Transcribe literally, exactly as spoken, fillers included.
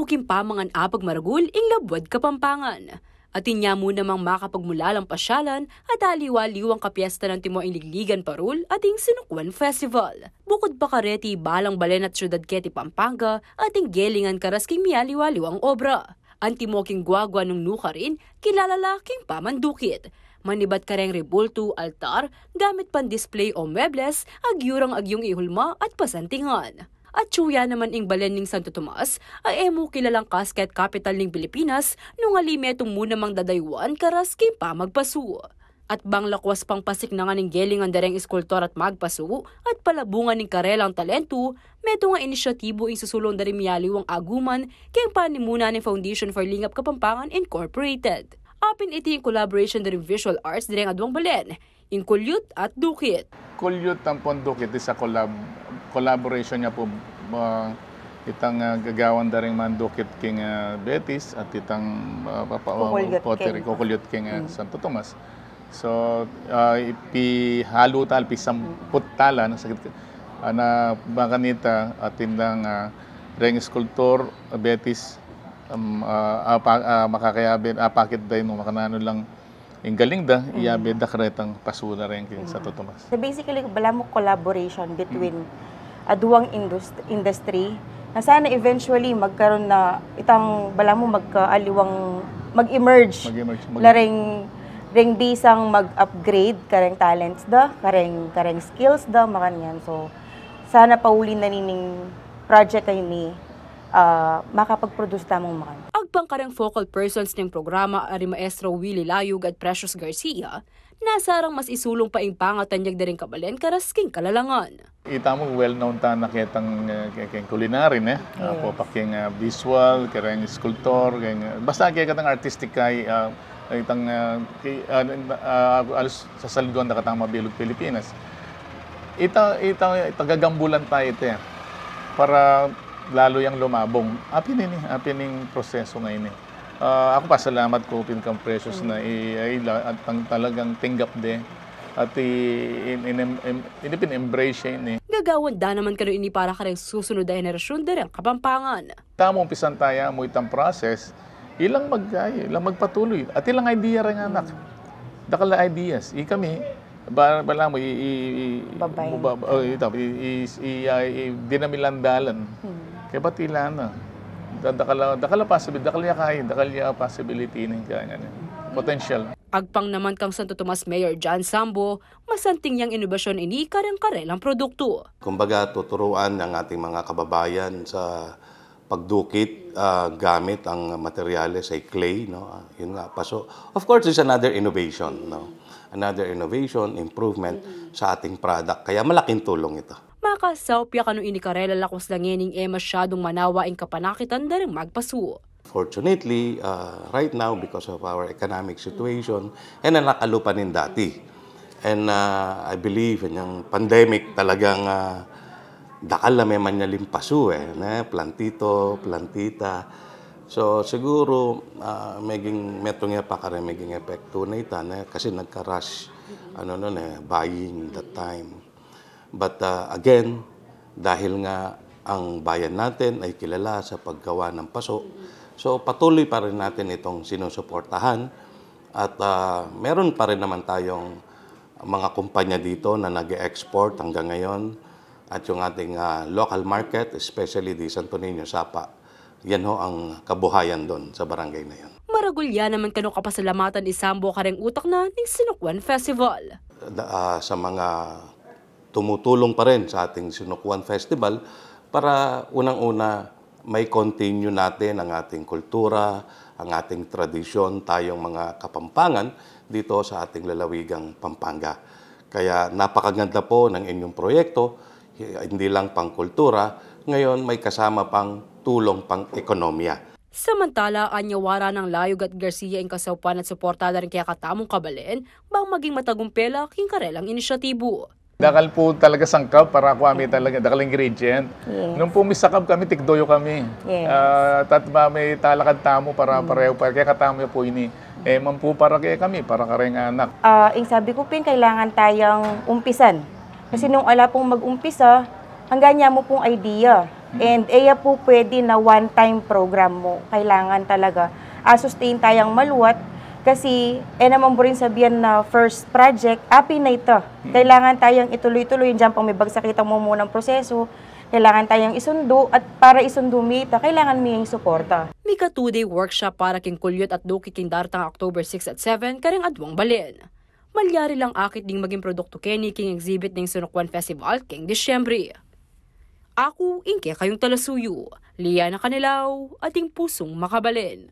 King pamangan apag maragul ing labuad Kapampangan. Atin ya mu namang makapagmulalang pasyalan at aliwa-liwang kapiesta nang timo ing Ligligan Parul at ing Sinukuan Festival. Bukud pa kareti, balang balen at syudad keti Pampanga at ing gelingan karas king mialiwa-liwang obra. Antimo king guagua nung nukarin, kilala la king pamandukit. Manibat kareng rebulto, altar, gamit pan display o muebles, agyurang agyung ihulma at pasantingan. At suya naman ing balen ning Santo Tomas, a e mu kilalang casket capital ning Pilipinas, nung ali metung mu namang dadayuan karas king pamagpasu. At bang lakwas pang pasiknangan ing gelingan dareng iskultor at magpasu, at palabungan ning karelang talentu, metung a inisyatibu ing susulung dareng mialiwang aguman, keng panimuna ning Foundation for Lingap Kapampangan Incorporated. Apin iti ing collaboration dareng visual arts dareng aduang balen, ing kulyut at dukit. Kulyut ampong dukit, iti sa collab-, collaboration ya pu, ah, itang, ah, gagawan dareng mandukit king, ah, Betis at itang, ah, papa-, ah, Kukulyut pottery, king kukulyut king, ah, Santo Tomas. So, ah, ipihalu tala, ipisamput tala, nasa, ah, na makanita, atin lang, ah, reng skulptor, ah, Betis, um, ah, apa-, ah, makakayabe, apakit da ing makananu lang ing galing da, iyabe da karetang pasu na reng king Santo Tomas. So basically, balamu collaboration between aduang indus-, industry na sana eventually magkaroon na itang balamu magkaaliwang, mag-emerge. Mag-emerge, mag- la reng, reng bisang mag-upgrade kareng talents da, kareng, kareng skills da, makanyan. So sana pauli na nining project a ini, ah, makapag-produce tamung makanyan. Agpang kareng focal persons ning programa a ri Maestro Willie Layug at Precious Garcia, nasarang mas isulung pa ing pangatanyag da ring kabalen karas king kalalangan. Ita mu, well known ta na ketang, eh, ke-, keng culinary, ne? Ah, yes. Apo pa keng, ah, visual, kareng sculptor, keng, ah, basta kekatang artistic kay, ah, itang, ah, ke-, ah, ah, alos sasaluduan da katang mabilug Pilipinas. Ita, ita, ita, gagambulan ta ita, eh, para lalo yang lumabong. Apin ini, apin ing proseso ngeni. Ah, aku pasalamat ku pin kang Precious na i-, ay la-, at ang talagang tinggap de. At i-, in-, in-, in-, ini pin-embrace ya ini. Gagawan da naman kanu ini para kareng susunud a henerasyun da reng Kapampangan. Tamu, umpisan taya mu itang process, ilang mag-, ay, ilang magpatuloy. At ilang idea reng anak. Dakal a ideas. Ikami, ba-, balamu, i-, i-, i-, Babae. Ba-, oh, ita, i-, i-, i-, ay, i-, dinamilan dalan. Kaya pati ila na. Da-, dakal a, dakal a possibility, dakal ya kaya, dakal ya possibility ning kaya nga, potential. Agpang naman kang Santo Tomas Mayor John Sambo, masanting yang inobasyon ini kareng karelang produktu. Kumbaga, tuturuan ang ating mga kababayan sa pagdukit, ah, gamit ang materyales ay clay, no? Ah, yun nga, paso. Of course, it's another innovation, no? Another innovation, improvement sa ating product. Kaya malaking tulong ito. Makasaup ya kanu ini karela lakwas la ngening e masyadung manawa ing kapanakitan da ring magpasu. Fortunately, ah, right now, because of our economic situation, e na nakalupa ning dati. And, ah, I believe, inyang pandemic talagang, ah, dakal a memanyal ing pasu, eh, ne? Plantito, plantita. So, siguro, ah, meging metung ya pa kareng meging epektu na ita, ne? Kasi nagka-rush, ano nun, eh, buying that time. But, ah, again, dahil nga ang bayan natin ay kilala sa paggawa ng paso, so patuloy pa rin natin itong sinusuportahan at, ah, meron pa rin naman tayong mga kumpanya dito na nag-e-export hanggang ngayon at yung ating, ah, local market, especially di Santo Niño, Sapa, yan ho ang kabuhayan doon sa barangay na yan. Maragul ya naman kanu kapasalamatan i Sambo kareng utak na ning Sinukuan Festival. Da-, ah, sa mga tumutulong pa rin sa ating Sinukuan Festival para unang-una may continue natin ang ating kultura, ang ating tradisyon, tayong mga Kapampangan dito sa ating lalawigang Pampanga. Kaya napakaganda po ng inyong proyekto, hi-, hindi lang pangkultura, ngayon may kasama pang tulong pang ekonomiya. Samantala, anya wara nang Layug at Garcia ing kasaupan at suporta da ring kekatamung kabalen, bang maging matagumpe la king karelang inisyatibu. Dakal pu talaga sangkap para kami talaga, dakal ingredient. Yes. Nung pu misakab kami, tikdo yu kami. Yes. Ah, tat ba may talakad tamu para pareho, para kekatamu yu pu ini. E man pu para kekami, para kareng anak. Ah, ing sabi ku pin, kailangan tayang umpisan. Kasi nung ala pung mag-umpisa, hanggang nya mu pung idea. And e ya pu pwede na one-time program mu. Kailangan talaga a-sustain tayang maluat kasi e naman buring sabian na first project, api na ita. Kailangan tayang ituloy-tuloy, diyan pang mibagsak itang mumunang proseso, kailangan tayang isundu, at para isundu mi ita, kailangan mi yang suporta. Mika two-day workshop para king kulyut at duki king daratang October six at seven karing aduang balen. Malyari lang akit ding maging produktu keni king exhibit ning San Juan Festival king Disyembre. Aku ing kekayung talasuyu, Liana Canelao, ating pusung makabalen.